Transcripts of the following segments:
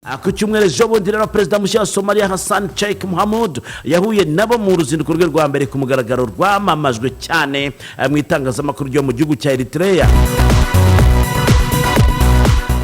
Ku cyumweru ejo bundi rero, perezida mushya wa Somaliya, Hassan Sheikh Mohamud, yahuye nabo mu ruzinduko rwe rwa mbere ku mugaragaro rwamamajwe cyane mu itangazamakuru ryo mu gihugu cya Eritrea.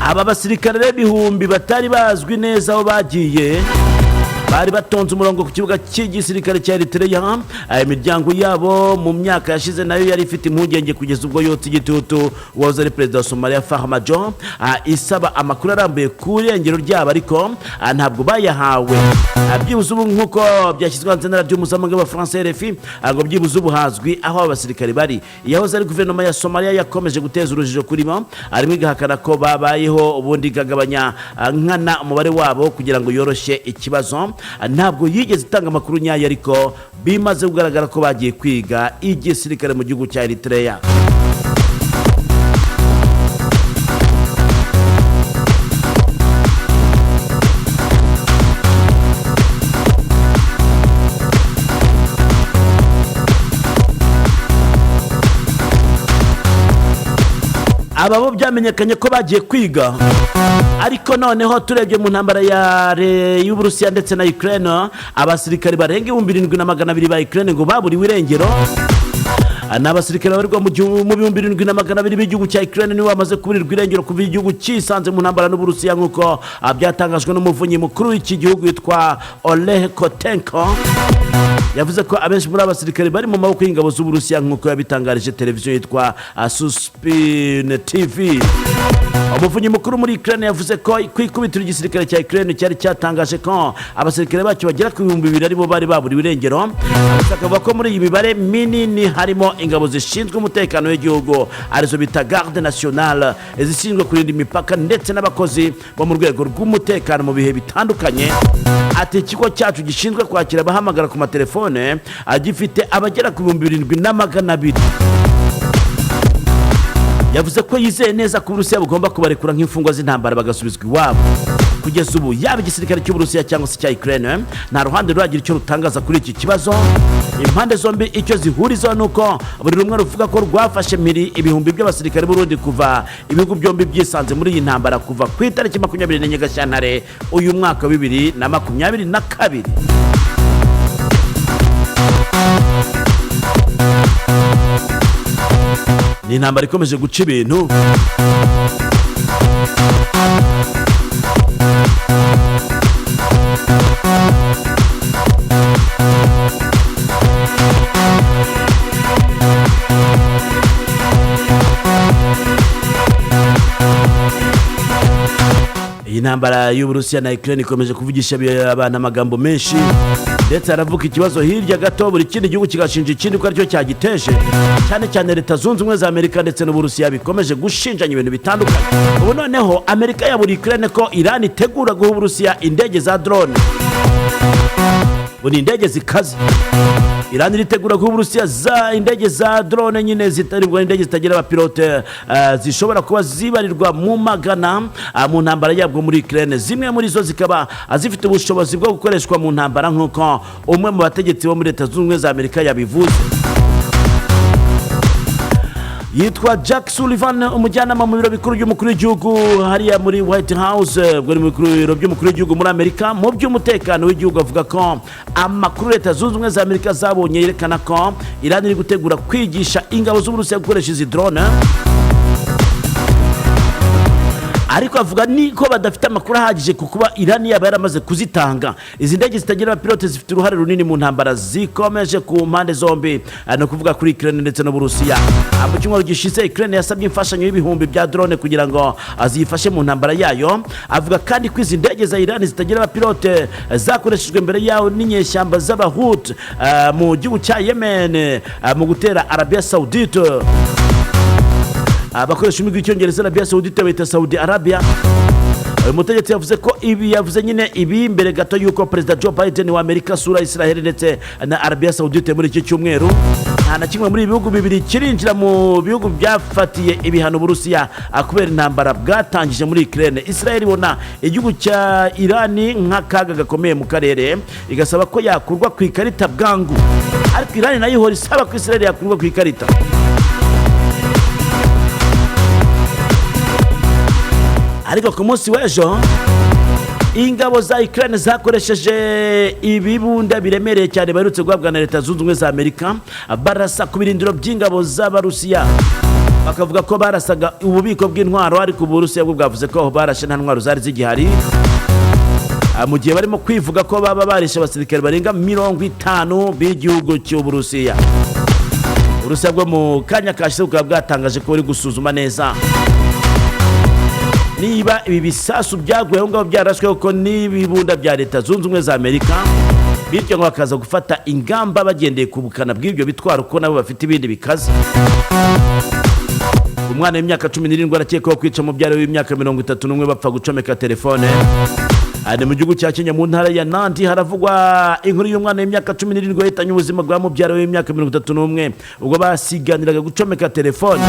Aba basirikare rero ibihumbi batari bazwi neza aho bagiye bari batonze umurongo ku kibuga cy'igisirikare cya Eritrea. Imiryango yabo mu myaka yashize nayo yari ifite impungenge, kugeza ubwo yotsa igitutu uwahoze ari perezida wa Somaliya, Farmajo, isaba amakuru arambuye ku irengero ryabo, ariko ntabwo bayahawe. Byibuze ubu, nk'uko byashyizwe hanze na radiyo mpuzamahanga y'Abafaransa RFI, ngo byibuze ubu hazwi aho aba basirikare bari. Iyahoze ari guverinoma ya Somaliya yakomeje guteza urujijo kuri bo, harimo igahakana ko babayeho, ubundi ikagabanya nkana umubare wabo kugira ngo yoroshye ikibazo. Ntabwo yigeze itanga amakuru nyayo, ariko bimaze kugaragara ko bagiye kwiga igisirikare mu gihugu cya Eritrea. Aba bo byamenyekanye ko bagiye kwiga, ariko noneho turebye mu ntambara y'Uburusiya ndetse na Ukraine, abasirikare barenga 7200 ba Ukraine ngo baburiwe irengero. Ni abasirikare babarirwa mu 7200 b'igihugu cya Ukraine nibo bamaze kuburirwa irengero kuva igihugu cyisanze mu ntambara n'Uburusiya, nk'uko byatangajwe n'umuvunyi mukuru w'iki gihugu witwa Oleh Kotenko. Yavuze ko abenshi muri aba basirikare bari mu maboko y'ingabo z'Uburusiya, nk'uko yabitangarije televiziyo yitwa Suspilne TV. Umuvunyi mukuru muri Ukraine yavuze ko ku ikubitiro igisirikare cya Ukraine cyari cyatangaje ko abasirikare bacyo bagera ku 2000 aribo bari baburiwe irengero. Gusa akavuga ko muri iyi mibare minini harimo ingabo zishinzwe umutekano w'igihugu, arizo bita Garde Nationale, izishinzwe kurinda imipaka, ndetse n'abakozi bo mu rwego rw'umutekano mu bihe bitandukanye. Ati: "Ikigo cyacu gishinzwe kwakira abahamagara ku matelefone gifite abagera ku 7200." Yavuze ko yizeye neza ko Uburusiya bugomba kubarekura nk'imfungwa z'intambara, bagasubizwa iwabo. Kugeza ubu, yaba igisirikare cy'Uburusiya cyangwa se cya Ukraine, nta ruhande ruragira icyo rutangaza kuri iki kibazo. Impande zombi icyo zihurizaho ni uko buri rumwe ruvuga ko rwafashe mpiri ibihumbi by'abasirikare b'Urundi kuva ibihugu byombi byisanze muri iyi ntambara, kuva ku itariki 24 Gashyantare uyu mwaka wa 2022. Ni intambara ikomeje guca ibintu. Iyi ntambara y'Uburusiya na Ukraine ikomeje kuvugisha abantu amagambo menshi, ndetse haravuka ikibazo hirya gato, buri kindi gihugu kigashinja ikindi ko aricyo cyagiteje, cyane cyane Leta Zunze Ubumwe za Amerika ndetse n'Uburusiya bikomeje gushinjanya ibintu bitandukanye. Ubu noneho Amerika yaburiye Ukraine ko Iran itegura guha Uburusiya indege za drone. Ubu ni indege zikaze. Iran iritegura guha Uburusiya za indege za drone nyine, zitaribwa indege zitagira abapilote, zishobora kuba zibarirwa mu magana mu ntambara yabwo muri Ukraine, zimwe muri zo zikaba zifite ubushobozi bwo gukoreshwa mu ntambara, nk'uko umwe mu bategetsi bo muri Leta Zunze Ubumwe za Amerika yabivuze. Yitwa Jack Sullivan, umujyanama mu biro bikuru by'umukuru w'igihugu hariya muri White House, ubwo ni mu biro by'umukuru w'igihugu muri Amerika, mu by'umutekano w'igihugu. Avuga ko amakuru Leta Zunze Ubumwe za Amerika zabonye yerekana ko Iran iri gutegura kwigisha ingabo z'Uburusiya gukoresha izi drone, ariko avuga niko badafite amakuru ahagije ku kuba Iran yaba yaramaze kuzitanga. Izi ndege zitagira abapilote zifite uruhare runini mu ntambara zikomeje ku mpande zombi, ni ukuvuga kuri Ukraine ndetse n'Uburusiya. Mu cyumweru gishize Ukraine yasabye imfashanyo y'ibihumbi bya drone kugira ngo ziyifashe mu ntambara yayo. Avuga kandi ko izi ndege za Iran zitagira abapilote zakoreshejwe mbere yaho n'inyeshyamba z'Abahut mu gihugu cya Yemen mu gutera Arabia Saudite. Abakoresha ururimi rw'Icyongereza Arabia Saudite bita Saudi Arabia. Uyu mutegetsi yavuze ko ibi, yavuze nyine ibi mbere gato y'uko Perezida Joe Biden wa Amerika asura Israel ndetse na Arabia Saudite muri iki cyumweru. Nta na kimwe muri ibi bihugu bibiri kirinjira mu bihugu byafatiye ibihano Uburusiya kubera intambara bwatangije muri Ukraine. Israel ibona igihugu cya Irani nk'akaga gakomeye mu karere, igasaba ko yakurwa ku ikarita bwangu, ariko Irani nayo ihora isaba ko Israel yakurwa ku ikarita. Ariko ku munsi w'ejo Ingabo za Ukraine zakoresheje ibibunda biremereye cyane baherutse guhabwa na Leta Zunze Ubumwe za Amerika, barasa ku birindiro by'ingabo z'Abarusiya, bakavuga ko barasaga ububiko bw'intwaro, ariko Uburusiya bwo bwavuze ko aho barashe nta ntwaro zari zigihari. Mu gihe barimo kwivuga ko baba barishe abasirikare barenga 50 b'igihugu cy'Uburusiya. Uburusiya bwo mu kanya kashize bukaba bwatangaje ko buri gusuzuma neza niba ibi bisasu byaguye aho ngaho byarashwe kuko n'ibibunda bya Leta Zunze Ubumwe za Amerika, bityo ngo bakaza gufata ingamba bagendeye ku bukana bw'ibyo bitwaro, kuko nabo bafite ibindi bikaze. Umwana w'imyaka 17 arakekwaho kwica mubyara w'imyaka 31 bapfa gucomeka telefone. Ni mu gihugu cya Kenya, mu ntara ya Nandi, haravugwa inkuru y'umwana w'imyaka 17 yahitanye ubuzima bwa mubyara w'imyaka 31 ubwo basiganiraga gucomeka telefone.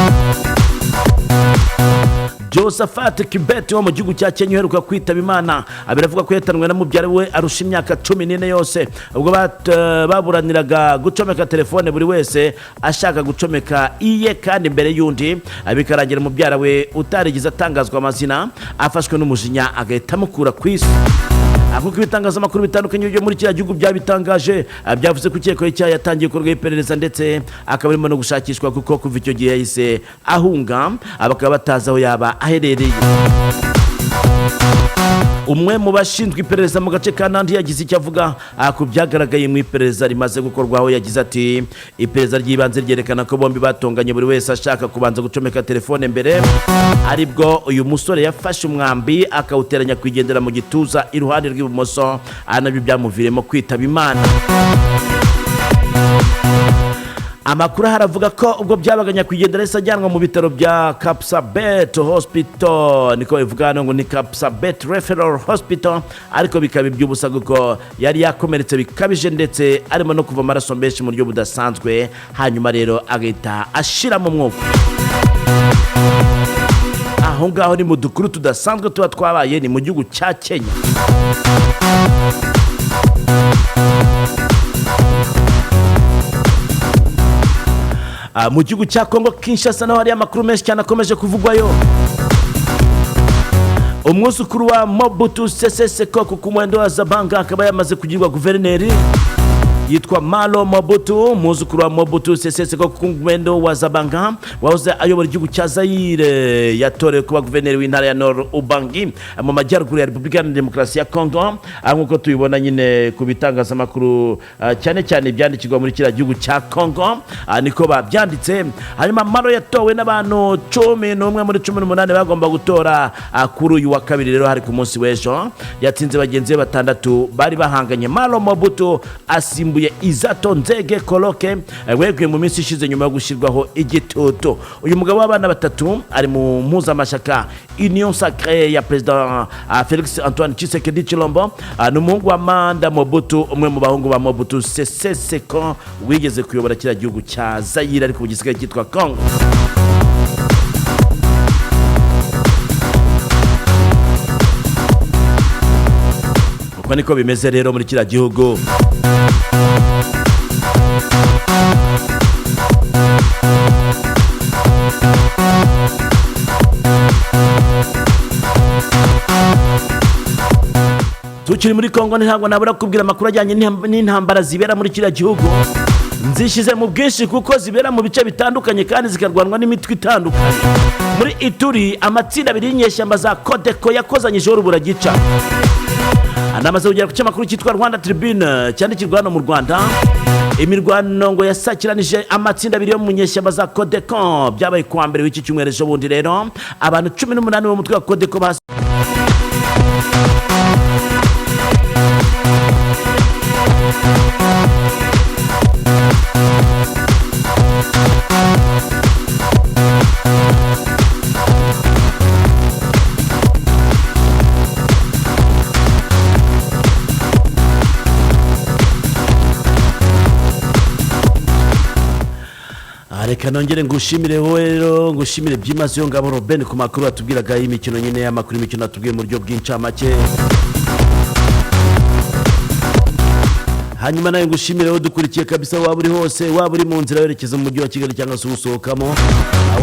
Josephat Kibet wo mu gihugu cya Kenya uheruka kwitaba Imana, biravuga ko yahitanwe na mubyara we arusha imyaka 14 yose ubwo baburaniraga gucomeka telefone, buri wese ashaka gucomeka iye kandi imbere y'undi, bikarangira mubyara we utarigeze atangazwa amazina afashwe n'umujinya agahita amukura ku isi. Nk'uko ibitangazamakuru bitandukanye byo muri kiriya gihugu byabitangaje, byavuze ko ukekwaho icyaha yatangiye gukorwaho iperereza, ndetse akaba arimo no gushakishwa, kuko kuva icyo gihe yahise ahunga, bakaba batazi aho yaba aherereye. Umwe mu bashinzwe iperereza mu gace ka Nandi yagize icyo avuga ku byagaragaye mu iperereza rimaze gukorwaho. Yagize ati: "Iperereza ry'ibanze ryerekana ko bombi batonganye, buri wese ashaka kubanza gucomeka telefone mbere, aribwo uyu musore yafashe umwambi akawuteranya kwigendera mu gituza iruhande rw'ibumoso, ari nabyo byamuviriyemo kwitaba Imana." Amakuru ahari avuga ko ubwo byabaga, nyakwigendera yahise ajyanwa mu bitaro bya Kapsabet Hospital, niko bivuga hano ngo ni Kapsabet Referral Hospital, ariko bikaba iby'ubusa kuko yari yakomeretse bikabije, ndetse arimo no kuva amaraso menshi mu buryo budasanzwe, hanyuma rero agahita ashiramo umwuka. Aho ngaho ni mu dukuru tudasanzwe tuba twabaye, ni mu gihugu cya Kenya. Mu gihugu cya Kongo Kinshasa naho hariyo amakuru menshi cyane akomeje kuvugwayo. Umwuzukuru wa Mobutu Sese Seko ku mwendo wa Zabanga akaba yamaze kugirwa guverineri, yitwa Malo Mobutu, umwuzukuru wa Mobutu Sese Seko ku mwendo wa Zabanga wahoze ayobora igihugu cya Zaire, yatorewe kuba guverineri w'intara ya Nord Ubangi mu majyaruguru ya Repubulika Iharanira Demokarasi ya Kongo. Nk'uko tubibona nyine ku bitangazamakuru, cyane cyane ibyandikirwa muri kiriya gihugu cya Kongo, niko babyanditse. Hanyuma Malo yatowe n'abantu 11 muri 18 bagomba gutora kuri uyu wa kabiri. Rero hari ku munsi w'ejo, yatsinze bagenzi be batandatu bari bahanganye. Malo Mobutu asimbuye Izato Nzege Koloke weguye mu minsi ishize nyuma yo gushyirwaho igitutu. Uyu mugabo w'abana batatu ari mu mpuzamashyaka Union Sacrée ya Perezida Felix Antoine Tshisekedi Tshilombo. Ni umuhungu wa Manda Mobutu, umwe mu bahungu ba Mobutu Sese Seko wigeze kuyobora kiriya gihugu cya Zayire, ariko ubu gisigaye cyitwa Congo. Uko niko bimeze rero muri kiriya gihugu. Tukiri muri Kongo, ntabwo nabura kubwira amakuru ajyanye n'intambara zibera muri kiriya gihugu. Nzishyize mu bwinshi kuko zibera mu bice bitandukanye kandi zikarwanwa n'imitwe itandukanye. Muri Ituri, amatsinda abiri y'inyeshyamba za Codeco yakozanyijeho ruburagica. Anamaze kugera ku kinyamakuru cyitwa Rwanda Tribune cyandikirwa hano mu Rwanda. Imirwano ngo yasakiranije amatsinda abiri yo mu nyeshyamba za Codeco byabaye kuwa mbere w'iki cyumweru, ejo bundi. Rero abantu 18 bo mu mutwe wa Codeco basi Reka nongere ngushimire wowe rero, ngushimire byimazeyo Ngabo Robin ku makuru watubwiraga y'imikino nyine, y'amakuru y'imikino watubwiye mu buryo bw'incamake. Hanyuma nawe ngushimire wowe dukurikiye kabisa, waba uri hose, waba uri mu nzira werekeza mu mujyi wa Kigali cyangwa se uwusohokamo,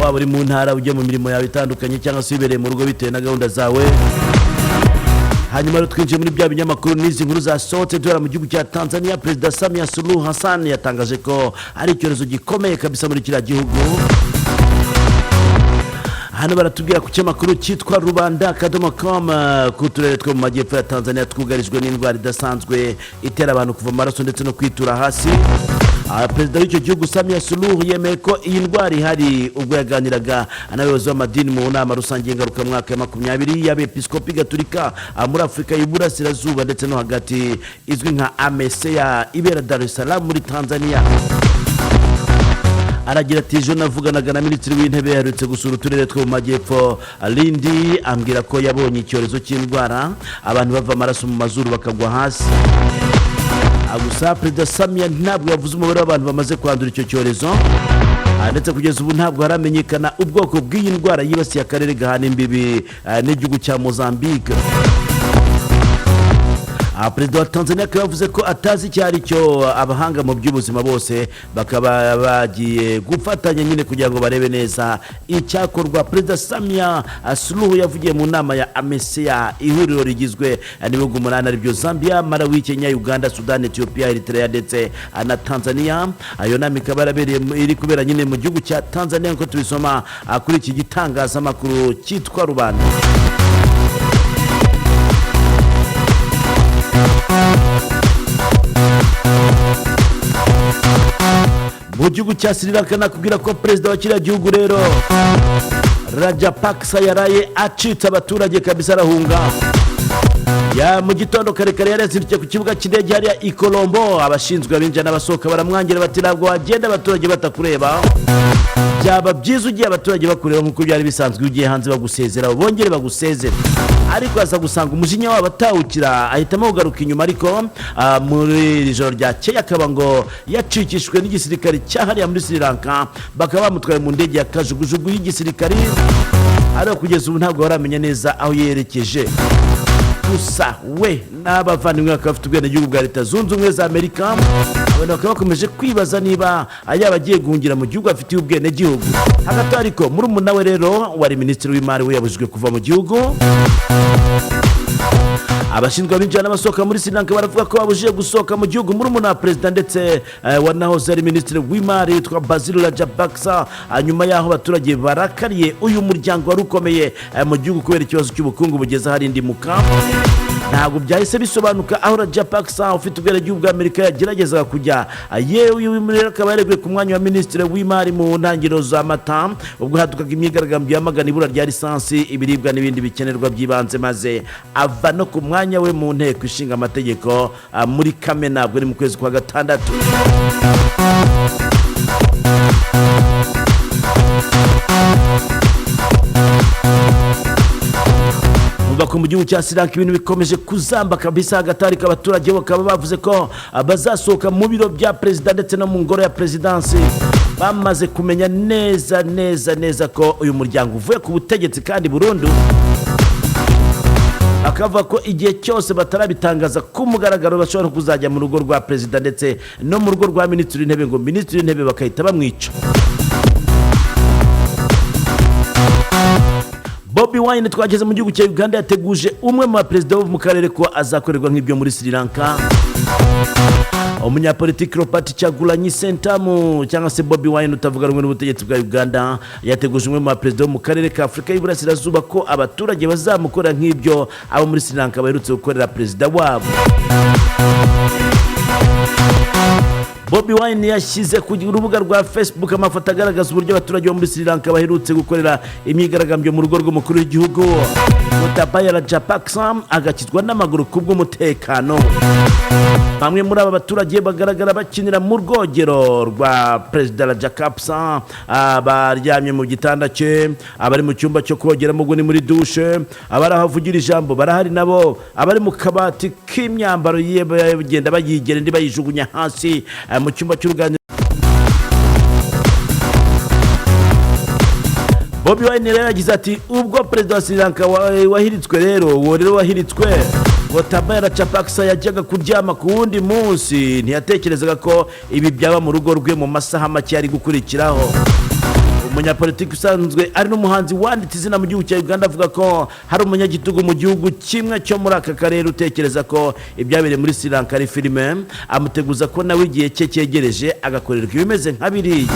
waba uri mu ntara ujya mu mirimo yawe itandukanye, cyangwa se wibereye mu rugo bitewe na gahunda zawe. Hanyuma rero twinjiye muri bya binyamakuru n'izi nkuru zasohotse. Duhera mu gihugu cya Tanzania, Perezida Samia Suluhu Hassan yatangaje ko ari icyorezo gikomeye kabisa muri kiriya gihugu. Hano baratubwira ku kinyamakuru cyitwa Rubanda.com ku turere two mu majyepfo ya Tanzania twugarijwe n'indwara idasanzwe itera abantu kuva amaraso ndetse no kwitura hasi. Perezida w'icyo gihugu Samia Suluhu yemeye ko iyi ndwara ihari ubwo yaganiraga n'abayobozi b'amadini mu nama rusange y'ingarukamwaka ya 20 y'Abepiskopi Gatolika muri Afurika y'Uburasirazuba ndetse no hagati, izwi nka AMECEA, ibera Dar es Salaam muri Tanzania. Aragira ati: "Ejo navuganaga na Minisitiri w'Intebe, yaherutse gusura uturere two mu majyepfo, Lindi, ambwira ko yabonye icyorezo cy'indwara, abantu bava amaraso mu mazuru bakagwa hasi." Gusa Perezida Samia ntabwo yavuze umubare w'abantu bamaze kwandura icyo cyorezo, ndetse kugeza ubu ntabwo haramenyekana ubwoko bw'iyi ndwara yibasiye akarere gahana imbibi n'igihugu cya Mozambique. Perezida wa Tanzania akaba yavuze ko atazi icyo ari cyo, abahanga mu by'ubuzima bose bakaba bagiye gufatanya nyine kugira ngo barebe neza icyakorwa. Perezida Samia Suluhu yavugiye mu nama ya AMECEA, ihuriro rigizwe n'ibihugu umunani, aribyo Zambia, Malawi, Kenya, Uganda, Sudan, Ethiopia, Eritrea ndetse na Tanzania. Iyo nama ikaba yarabereye iri kubera nyine mu gihugu cya Tanzania, nk'uko tubisoma kuri iki gitangazamakuru cyitwa Rubanda. Mu gihugu cya Sri Lanka, nakubwira ko perezida wa kiriya gihugu rero Rajapaksa yaraye acitse abaturage kabisa, arahunga. Ya mu gitondo kare kare yarezindukiye ku kibuga cy'indege hariya i Colombo. Abashinzwe abinjira n'abasohoka baramwangira bati: "Ntabwo wagenda abaturage batakureba, byaba byiza ugiye abaturage bakureba nk'uko byari bisanzwe, iyo ugiye hanze bagusezera bongere bagusezere." Ariko aza gusanga umujinya wabo atawukira, ahitamo kugaruka inyuma. Ariko muri iri joro ryakeye akaba ngo yacikishijwe n'igisirikare cyahariya muri Sri Lanka, bakaba bamutwaye mu ndege ya kajugujugu y'igisirikare, ariko kugeza ubu ntabwo baramenya neza aho yerekeje. Gusa we n'abavandimwe bakaba bafite ubwenegihugu bwa Leta Zunze Ubumwe za Amerika. Abantu bakaba bakomeje kwibaza niba yaba agiye guhungira mu gihugu afitiye ubwenegihugu. Hagati aho ariko, murumuna we rero wari minisitiri w'imari we yabujijwe kuva mu gihugu. Abashinzwe abinjira n'abasohoka muri Sri Lanka baravuga ko babujije gusohoka mu gihugu murumuna wa perezida ndetse wanahoze ari minisitiri w'imari witwa Basil Rajapaksa, nyuma y'aho abaturage barakariye uyu muryango wari ukomeye mu gihugu kubera ikibazo cy'ubukungu bugeze aharindimuka. Ntabwo byahise bisobanuka aho Rajapaksa ufite ubwenegihugu bwa Amerika yageragezaga kujya. Yewe, uyu rero akaba yareguye ku mwanya wa minisitiri w'imari mu ntangiriro za Mata, ubwo hadukaga imyigaragambyo yamagana ibura rya lisansi, ibiribwa n'ibindi bikenerwa by'ibanze, maze ava no ku mwanya we mu nteko ishinga amategeko muri Kamena, ubwo ni mu kwezi kwa gatandatu. Vuga ko mu gihugu cya Sri Lanka ibintu bikomeje kuzamba kabisa. Hagati ariko abaturage bakaba bavuze ko bazasohoka mu biro bya perezida ndetse no mu ngoro ya perezidansi bamaze kumenya neza neza neza ko uyu muryango uvuye ku butegetsi kandi burundu. Akavuga ko igihe cyose batarabitangaza ku mugaragaro bashobora kuzajya mu rugo rwa perezida ndetse no mu rugo rwa minisitiri w'intebe, ngo minisitiri w'intebe bakahita bamwica. Bobi Wine, twageze mu gihugu cya Uganda, yateguje umwe mu baperezida bo mu karere ko azakorerwa nk'ibyo muri Sri Lanka. Umunyapolitiki Robert Kyagulanyi Ssentamu cyangwa se Bobi Wine utavuga rumwe n'ubutegetsi bwa Uganda yateguje umwe mu baperezida bo mu karere ka Afurika y'Iburasirazuba ko abaturage bazamukora nk'ibyo abo muri Sri Lanka baherutse gukorera perezida wabo. Bobi Wine yashyize ku rubuga rwa Facebook amafoto agaragaza uburyo abaturage bo muri Sri Lanka baherutse gukorera imyigaragambyo mu rugo rw'umukuru w'igihugu Gotabaya Rajapaksa, agakizwa n'amaguru kubw'umutekano. Bamwe muri aba baturage bagaragara bakinira mu rwogero rwa Perezida Rajapaksa, baryamye mu gitanda cye, abari mu cyumba cyo kogeramo, ubwo ni muri dushe, abari aho avugira ijambo barahari nabo, abari mu kabati k'imyambaro ye bagenda bayigera indi bayijugunya hasi, mu cyumba cy'uruganiriro. Bobi Wine rero yagize ati: "Ubwo perezida wa Sri Lanka wahiritswe rero, uwo rero wahiritswe Gotabaya Rajapaksa yajyaga kuryama ku wundi munsi, ntiyatekerezaga ko ibi byaba mu rugo rwe mu masaha make yari gukurikiraho." Umunyapolitiki usanzwe ari n'umuhanzi wanditse izina mu gihugu cya Uganda avuga ko hari umunyagitugu mu gihugu kimwe cyo muri aka karere utekereza ko ibyabereye muri Sri Lanka ari filime, amuteguza ko nawe igihe cye cyegereje agakorerwa ibimeze nka biriya.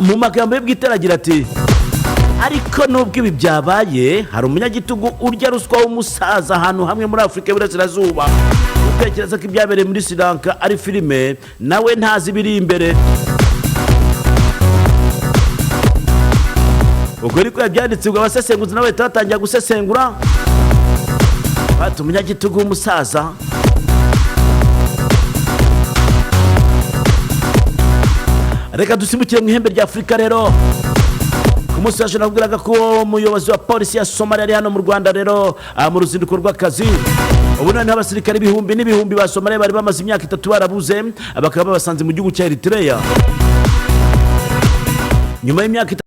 Mu magambo ye bwite aragira ati: "Ariko nubwo ibi byabaye, hari umunyagitugu urya ruswa w'umusaza ahantu hamwe muri Afurika y'Iburasirazuba utekereza ko ibyabereye muri Sri Lanka ari filime, nawe ntazi ibiri imbere." Ubwo ariko yabyanditse, ubwo abasesenguzi nabo bahita batangira gusesengura bati: "Umunyagitugu w'umusaza." Reka dusimbukire mu ihembe rya Afurika rero. Ku munsi w'ejo nakubwiraga ko umuyobozi wa polisi ya Somalia ari hano mu Rwanda rero mu ruzinduko rw'akazi. Ubu noneho abasirikare ibihumbi n'ibihumbi ba Somalia bari bamaze imyaka 3 barabuze, bakaba babasanze mu gihugu cya Eritrea nyuma y'imyaka 3.